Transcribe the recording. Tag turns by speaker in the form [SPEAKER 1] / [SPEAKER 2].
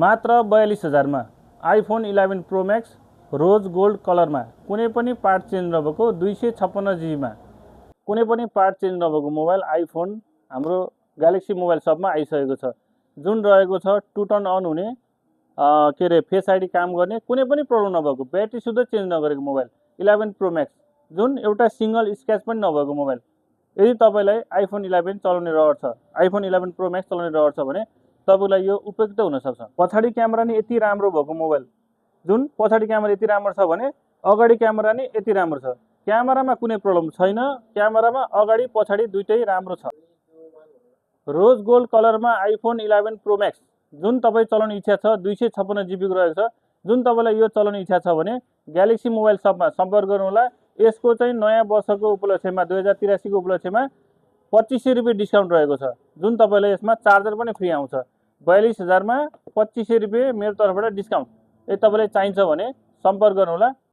[SPEAKER 1] मात्र 42,000 मा iPhone 11 pro max rose gold colour में कुनै पनि पार्ट चेन्ज नभएको 256 GB में कुनै पनि पार्ट चेन्ज नभएको मोबाइल आइफोन हाम्रो ग्यालेक्सी मोबाइल शपमा आइसकेको छ। जुन रहेको छ 2 टर्न अन हुने के रे फेस आइडी काम गर्ने कुनै पनि प्रब्लम नभएको ब्याट्री सुद्धा चेन्ज नगरेको मोबाइल 11 प्रो मैक्स जुन एउटा सिंगल स्क्रैच पनि नभएको मोबाइल। यदि तपाईलाई आइफोन 11 चलाउने रहर छ, आइफोन 11 प्रो मैक्स चलाउने रहर छ भने तपाईलाई यो उपयुक्त हुन सक्छ। पछाडी क्यामेरा नि यति राम्रो भएको मोबाइल जुन पछाडी क्यामेरा यति राम्रो छ भने अगाडि क्यामेरा नि यति राम्रो छ। क्यामेरामा कुनै प्रब्लम छैन, क्यामेरामा अगाडि पछाडी दुईटै राम्रो छ। रोज गोल्ड कलरमा आइफोन 11 प्रो मैक्स जुन तपाईँ चलाउने इच्छा छ 256 GB को रहेको छ। जुन तपाईलाई यो चलाउने इच्छा छ भने ग्यालेक्सी मोबाइल शपमा सम्पर्क गर्नुहोला। यसको चाहिँ नयाँ वर्षको उपलक्ष्यमा 2083 को उपलक्ष्यमा 2500 रुपैयाँ डिस्काउन्ट रहेको छ। जुन तपाईलाई यसमा चार्जर पनि फ्री आउँछ। 42,000 मा 2500 रुपैयाँ मेरो तर्फबाट डिस्काउन्ट। यदि तपाईलाई चाहिन्छ भने सम्पर्क गर्नुहोला।